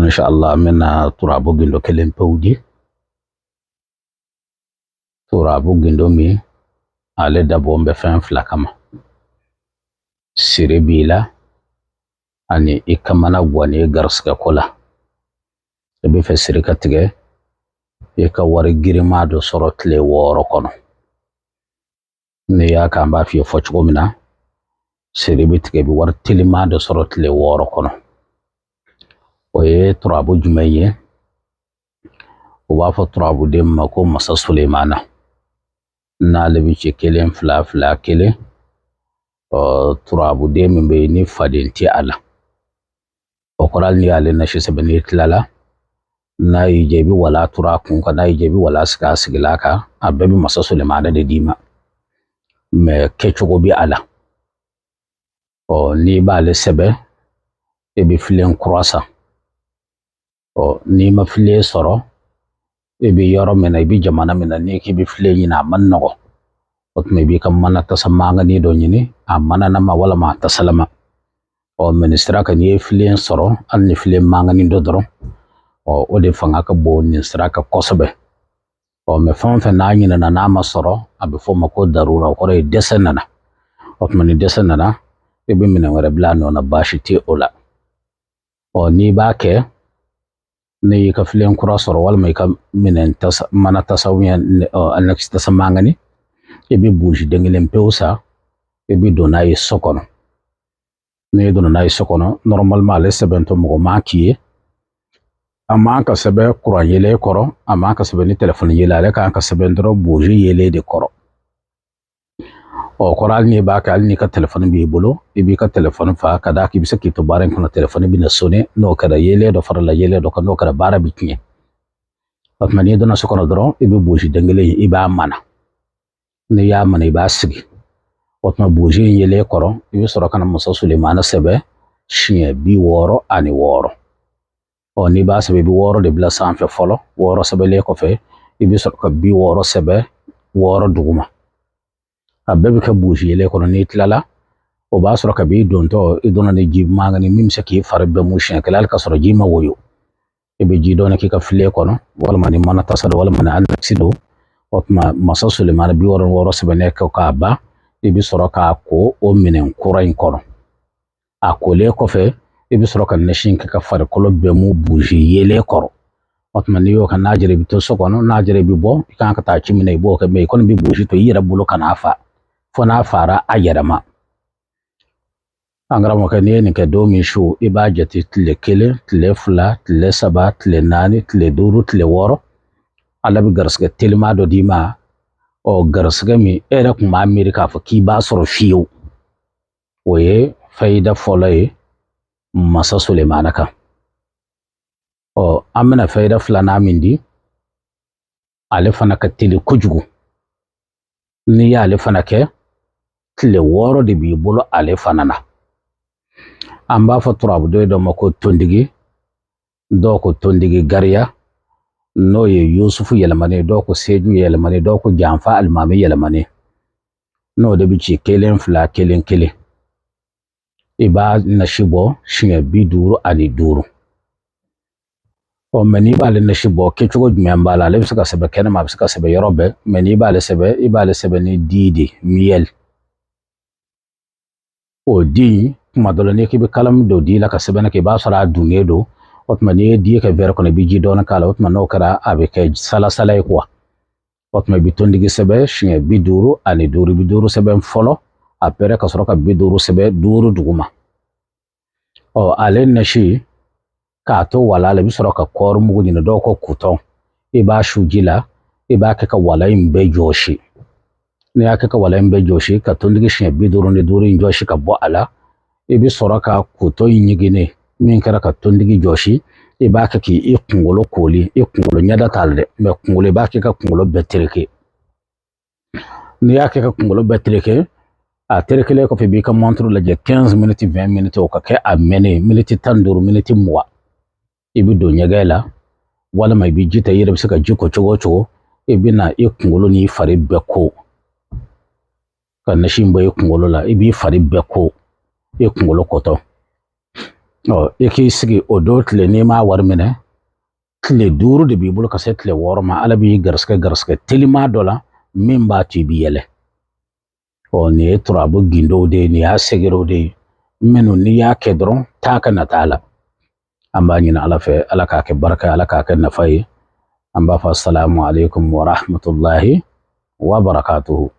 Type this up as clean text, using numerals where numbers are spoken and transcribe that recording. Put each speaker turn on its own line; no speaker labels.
Inshallah, an bɛna turabu gindo kelen pewu di. Turabu gindo min ale dabɔn bɛ fɛn fila kama: siri b'i la ani i kamana gwannen garisigɛ ko la. I bɛ fɛ siri ka tigɛ, i ka wari girinma dɔ sɔrɔ tile 6 kɔnɔ. N'i y'a kɛ, an b'a f'i ye fɔ cogo min na, siri bɛ tigɛ, i bɛ wari teliman dɔ sɔrɔ tile 6 kɔnɔ. O ye turabu jumɛn ye? U b'a fɔ turabuden ma ko Masa Sulemana, n'ale bɛ ci 1 2 2 1. Ɔ turabuden min bɛ yen ni faden tɛ a la, o kɔrɔ hali n'i y'ale nasi sɛbɛn, n'i tilala, n'a y'i diya i bɛ wala turu a kun kan, n'a y'i diya i bɛ wala sigi a sigila kan, a bɛɛ bɛ Masa Sulemana de d'i ma. Mɛ kɛcogo bɛ a la. Ɔ n'i b'ale sɛbɛn, i bɛ filen kura san. Ɔ n'i ma filen sɔrɔ, i bɛ yɔrɔ min na, i bɛ jamana min na, n'i k'i bɛ filen ɲini, a man nɔgɔ. O tuma i b'i ka mana tasa mangani dɔ ɲini, a mananama walima a tasalama. Ɔ mɛ nin sira kan, n'i ye filen sɔrɔ, hali ni filen mangani dɔ dɔrɔn, ɔ o de fanga ka bon nin sira kan kosɛbɛ. Ɔ mɛ fɛn o fɛn n'a ɲinɛna, n'a ma sɔrɔ, a bɛ fɔ o ma ko darura, o kɔrɔ ye dɛsɛ nana. O tuma ni dɛsɛ nana, i bɛ minɛn wɛrɛ bila a nɔ na, baasi tɛ o la. Ɔ n'i b'a kɛ, n'i y'i ka filen kura sɔrɔ walima i ka minɛn tasa, mana tasa, annexe tasa mangani, i bɛ buji den kelen pewu san, i bɛ don n'a ye so kɔnɔ. N'i donna n'a ye so kɔnɔ, normalement ale sɛbɛntɔ mɔgɔ man k'i ye, a man ka sɛbɛn kuran yeelen kɔrɔ, a man ka sɛbɛn ni telefɔni yeelen, ale kan ka sɛbɛn dɔrɔn buji yeelen de kɔrɔ. Ɔ kɔrɔ hali n'i b'a kɛ, hali n'i ka telefɔni b'i bolo, i b'i ka telefɔni fa ka d'a kan i bɛ se k'i to baara in kɔnɔ, telefɔni bɛna sonne, n'o kɛra yeelen dɔ farala yeelen dɔ kan, n'o kɛra baara bɛ tiɲɛ. O tuma n'i donna so kɔnɔ dɔrɔn, i bɛ buji den kelen in, i b'a mana. N'i y'a mana, i b'a sigi. O tuma buji in yeelen kɔrɔ, i bɛ sɔrɔ ka na Masa Sulemana sɛbɛn siɲɛ 66. Ɔ n'i b'a sɛbɛn, i bɛ 6 de bila sanfɛ fɔlɔ. 6 sɛbɛnlen kɔfɛ, i bɛ sɔrɔ ka 60 sɛbɛn 6 duguma. A bɛɛ bɛ kɛ buji yeelen kɔnɔ. N'i tilala, o b'a sɔrɔ kabi i dontɔ, i donna ni ji mangani min bɛ se k'i fari bɛɛ mu siɲɛ kelen, hali ka sɔrɔ ji ma woyo. I bɛ ji dɔɔni k'i ka filen kɔnɔ, walima ni mana tasa don, walima ni annexe don. O tuma Masa Sulemana 66 sɛbɛnnen kɔ k'a ban, i bɛ sɔrɔ k'a ko o minɛn kura in kɔnɔ. A kolen kɔfɛ, i bɛ sɔrɔ ka nasi in kɛ ka farikolo bɛɛ mu buji yeelen kɔrɔ. O tuma n'i y'o kɛ, n'a jɛra i bɛ to so kɔnɔ, n'a jɛra i bɛ bɔ, i kan ka taa ci min na, i b'o kɛ. Mɛ i kɔni bɛ buji to i yɛrɛ bolo ka n'a fa fo n'a fara a yɛrɛ ma. An karamɔgɔkɛ, n'i ye nin kɛ don min su, i b'a jate tile 1, tile 2, tile 3, tile 4, tile 5, tile 6, Ala bɛ garisigɛ telima dɔ d'i ma. Ɔ garisigɛ min e yɛrɛ tun b'a miiri k'a fɔ k'i b'a sɔrɔ fiyewu, o ye fayida fɔlɔ ye Masa Sulemana kan. Ɔ an bɛna fayida filanan min di, ale fana ka teli kojugu. N'i y'ale fana kɛ, tile 6 de b'i bolo ale fana na. An b'a fɔ turabuden dɔ ma ko tontigi, dɔw ko tontigi gariya, n'o ye Yusufu yɛlɛmani, dɔw ko Seju yɛlɛmani, dɔw ko Janfa alimami yɛlɛmani, n'o de bɛ ci 1 2 1 1. I b'a nasi bɔ siɲɛ 55. Ɔ mɛ n'i b'ale nasi bɔ, kɛcogo jumɛn b'a la? Ale bɛ se ka sɛbɛn kɛnɛma, a bɛ se ka sɛbɛn yɔrɔ bɛɛ. Mɛ n'i b'ale sɛbɛn, i b'ale sɛbɛn ni di de miel. O di kuma dɔ la, n'i k'i bɛ kalamu don di la ka sɛbɛnni kɛ, i b'a sɔrɔ a dunnen don. O tuma n'i ye di kɛ wɛrɛ kɔnɔ, i bɛ ji dɔɔni k'a la. O tuma n'o kɛra, a bɛ kɛ salasala ye kuwa. O tuma i bɛ tontigi sɛbɛn siɲɛ 55, i bɛ 5 sɛbɛn fɔlɔ, a pɛrɛ ka sɔrɔ ka 50 sɛbɛn 5 duguma. Ɔ ale nasi k'a to wala la, i bɛ sɔrɔ ka kɔɔri mugu ɲini, dɔw ko kutɔn, i b'a su ji la, i b'a kɛ ka wala in bɛɛ jɔsi. N'i y'a kɛ ka wala in bɛɛ jɔsi, ka tontigi siɲɛ 55 in jɔsi ka bɔ a la, i bɛ sɔrɔ ka kutɔn in ɲiginnen min kɛra ka tontigi jɔsi, i b'a kɛ k'i kunkolo koli, i kunkolo ɲɛda t'a la dɛ, mɛ kunkolo, i b'a kɛ ka kunkolo bɛɛ tereke. N'i y'a kɛ ka kunkolo bɛɛ tereke, a terekelen kɔfɛ, i b'i ka montre lajɛ, 15 minutes, 20 minutes, o ka kɛ a mɛnnen, miniti 15, miniti 20, i bɛ don ɲɛgɛn la walima i bɛ ji ta, i yɛrɛ bɛ se ka ji ko cogo o cogo, i bɛ na i kunkolo n'i fari bɛɛ ko ka nasi in bɔ i kunkolo la, i b'i fari bɛɛ ko i kunkolo kɔtɔ. Ɔ, i k'i sigi o don tile, n'i m'a wari minɛ, tile 5 de b'i bolo ka se tile 6 ma. Ala b'i garisɛgɛ garisɛgɛ telima dɔ la min b'a to i b'i yɛlɛ. Ɔ, nin ye turabu gindow de ye, nin y'a segerew de ye minnu n'i y'a kɛ dɔrɔn taa ka na t'a la. An b'a ɲini Ala fɛ, Ala k'a kɛ barika ye, Ala k'a kɛ nafa ye. An b'a fɔ asalamu aleykum wa rahmatulahi wa barakatuhu.